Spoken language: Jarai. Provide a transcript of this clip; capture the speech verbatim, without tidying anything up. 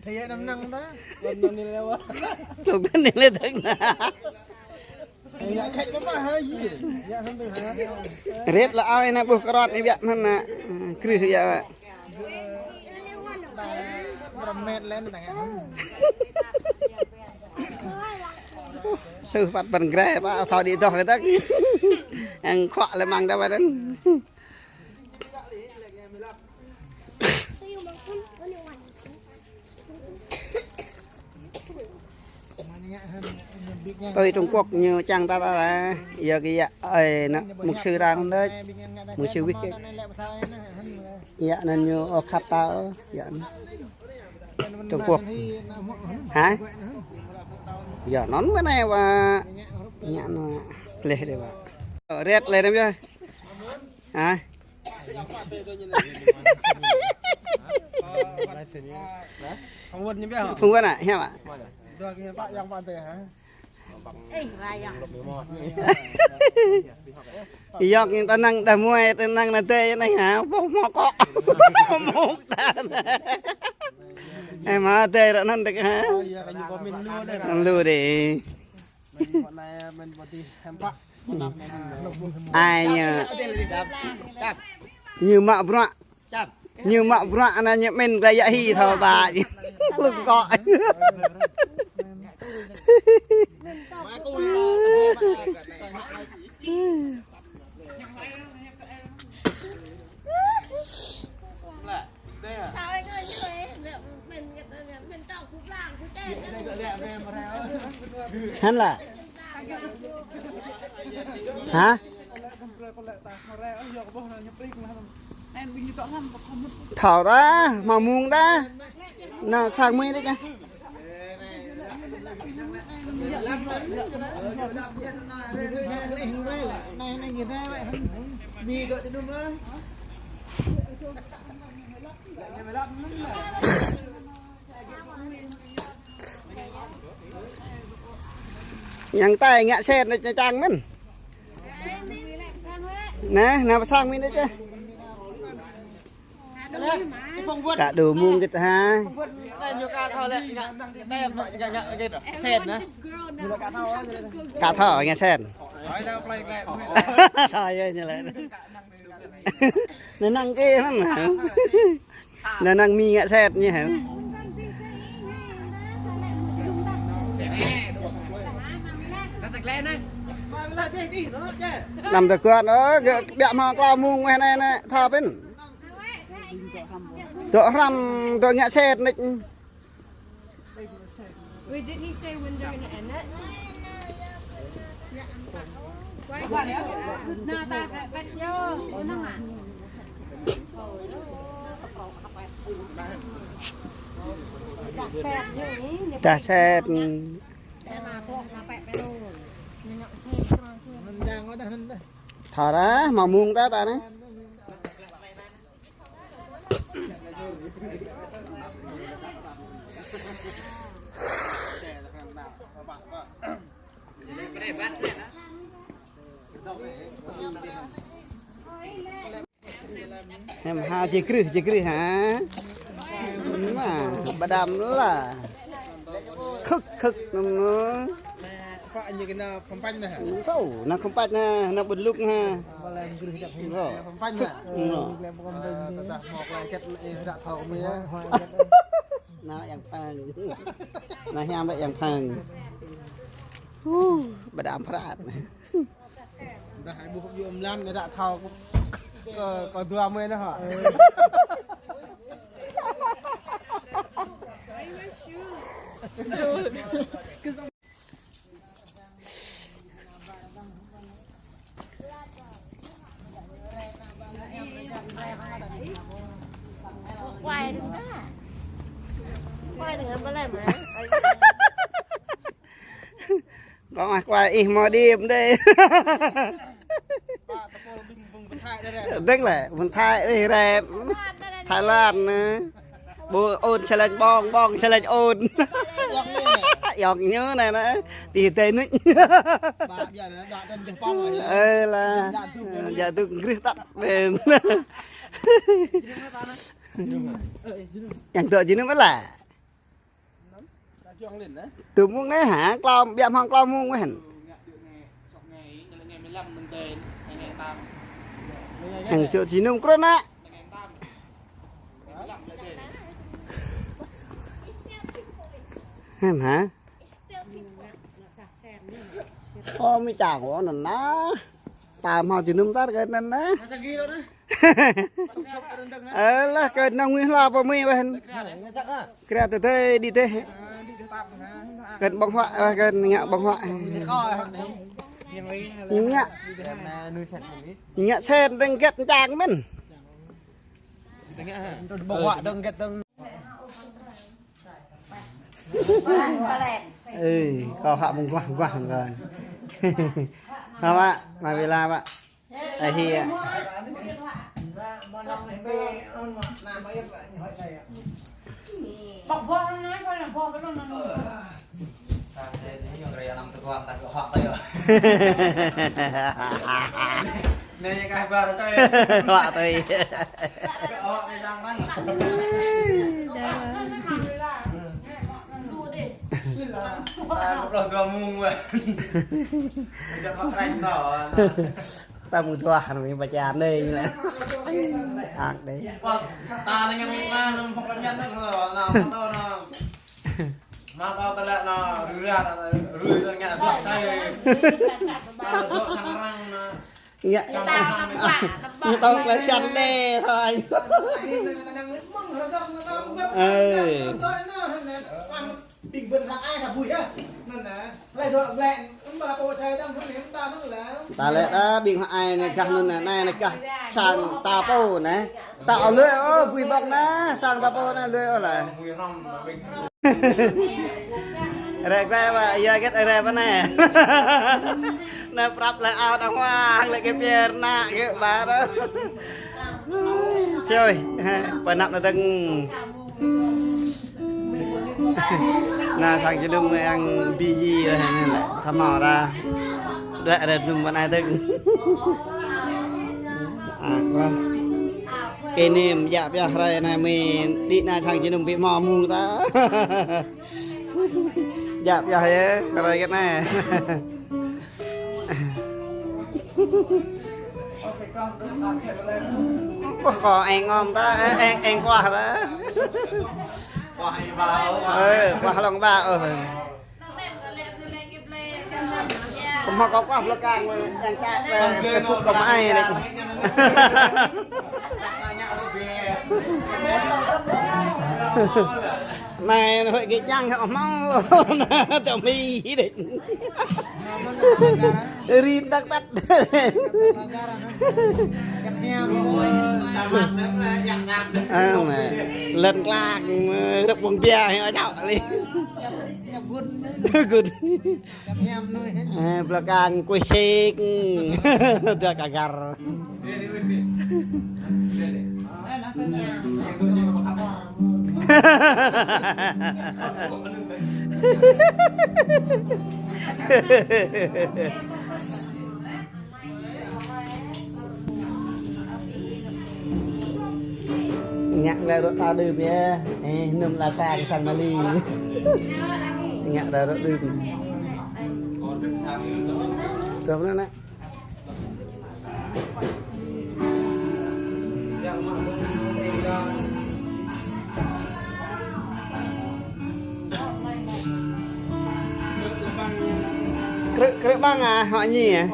Ơi, năm năng đó. Năm năng đi leo. Tŭk anai lĕ tơ̆ng anai. Ơi, ngă khač kơ mă hă, yê. Ngă hăm tơ̆ng hă. Rĕt lĕ ơi, anai ƀuh krot anai biă mơ̆n anai. Krưh yơh. Rơmet lên tơ̆ng hă. Sư păt păn grê, pă thâo đĭ dŏ kơ tơ̆ng. Ang khuă lĕ măng đa pă anŭn. Tui Trung Quốc ñu čang ta ta ra. Yua kơ yă, ơi, anŭn, mục sư ra anŭn đôč. Mục sư wĭt kơ. Yă anŭn ñu ôh khăp ta ôh, yă anŭn. Trung Quốc. Hă? Yă anŭn mơ̆n anai wa. Yă anŭn gleh đơi wa. Rĕt lĕ anŭn yơh. Hă? Phung Vân à, hiam ạ? Yŏk ñu tơnăng đah muai, tơnăng đa adơi anai hă? Boh mơkŏ. Mơ̆k ta anai. Ơ, mă adơi ră anŭn đĕč hă? Lu đĕ. Ai ñu. Ñu mă bruă. Ñu mă bruă anai ñu mĭn glaĭ yă hĭ thâo ƀă. Lŭng kŏ. Hăn lă. Hă? Thâo đa, hmâo mông đa. Anai sang mơi đĕč. Yang tai ngă set anai čang mơ̆n. Anai, anai pơsang mơi đĕč. Kơ đu mông git hă. Set anai. Kơ thâo ngă set. Thâo yơh ñu lĕ. Anai năng kơ anŭn hă. Anai năng Mi ngă set ñu hă. Anăm tơguan ôh, gơ̆ biă hmâo klâo mông weh anai anai, thâo pĭn. Dŏ hrăm, dŏ ngă set anai. Wait, did he say when they're gonna end it? Dah set. Thâo đa, hmâo mông ta ta anai. Em ha, či krưh, či krưh ha. Mă, ƀă đam la. Khưk, khưk, nŭm nŭ. Pă ñu kơ anai khŏm pañ anai hă? Thâo, anai khŏm pañ anai, anai ƀuh lŭk anai. Khŏm pañ anai. Anai. Tơdah hmâo klai kĕt anai, ih ră thâo kơ mơi yơh. Anai yang phang. Anai hiam ƀă yang phang. Huh, ƀă đam prat. Dah ai ƀuh yua mlan anai ră thâo kơ, kơ, kơ dua mơi anai hă. Quay đừng ta. Quay đừng ăn bala mà. Kâo mă quay ih hmâo đĭ đơi. Dơ̆ng lĕ, ƀôn Thái đơi rĕ. Thái Lan anai. Ƀu ôn sơlĕč ƀong, ƀong sơlĕč ôn. Yŏk ñu anai anai. Ti tê nuč. Ơ la. Jă tŭ krưh tăt. Yang dŏ jơnum mơ̆n lă. Tơ mông anai hă, klâo, biă mơ̆ng klâo mông weh hăn. Hăng čô jơnum krŭn anai. Hăn hă? Ơ, mĭ čang wă anŭn anai. Ta hmâo jơnum tar kơ anŭn anai. Ơ, lah kơ anŭn ngui hla pơ mĭ weh hăn. Kra tơ tơi đi tơi. Kơ ƀơ̆ng huă, ơ, kơ ngă ƀơ̆ng huă. Ngă, ngă sen dơ̆ng gĕt čang mơ̆n. Ƀơ̆ng huă dơ̆ng gĕt dơ̆ng. Ê, kâo hă mơ̆ng guah, guah mơ̆ng kâo. Hă, mă, mă wela, mă. Ê, hi, ă. Nê, ñu kah ƀar soi. Huă tui. Huă tui sang răng. Sa puluh dua mông weh. Jăk huă răng to. Ta mơ̆ng tuah anai ƀă čan anai lĕ. Ak đơi. Wah, ta anai ngă mơ̆ng anŭn, anŭn pŏk lăm ñăn anŭn, anŭn, anŭn, anŭn. Mă tao tơlơi anŭn, rui ra, rui ra ngă dŏ sai. Anŭn dŏ sang răng anŭn. Ngă. Čang răng anŭn. Mă tao tơlơi čan đe thôi. Ơ. Ƀing ƀơ̆n răng ai ta bui yơh. Anŭn anai. Lĕ dŏ lĕ, ƀă pô čai dơ̆ng, hơnĕ ta anŭn lĕ. Ta lĕ ta ƀing hă ai anai gah anŭn anai, anai gah sang ta pô anai. Ta ôh lui ôh, bui ƀơ̆ng anai, sang ta pô anai lui ôh lĕ. Rek rek ƀă, ia gĕt rek ƀă anai. Anai prăp lĕ ao ta hua, lĕ kơ pơr ană kơ ƀă. Čoi, pơ anăp anai dơ̆ng. Anai sang jơnum yang biji lah anai. Thâo mơ̆ ta. Đuaĭ rơ̆ anŭn pơ anai dơ̆ng. Ă, wah. Kơ anai mơ̆ djă̱ pioh hrơi anai mơ̆ đĭ anai sang jơnum ƀu hmâo mơ̆ng ta. Djă̱ pioh yơh, hrơi kơ anai. Ơ, kâo eng ngŏm ta, ơ, eng, eng kuah ta. Ơ, kuah lŏng ƀă, ơ. Kâo hmâo kâo kuah blơkang, eng kă, ơ, kâo pơpŭ kâo mă ai đĕč. Anai, anai hơi gĕt čang, hơi hmâo, tơmĭ đĕč. Rin tăk tăt. Ơ, mă. Lŏn klak, mă, rơ̆k ƀơ̆ng bia, hă, čŏk li. Gŭn. Ơ, blơkang kuih sik. Dua kagar. Ngă glaĭ rŏ ta đưm yơh. Ê, nŭm la sang sang Mali. Ngă glaĭ rŏ đưm. Tơm anŭn anai. Krư̆, krư̆ ƀăng ah, hŏ ñi ah.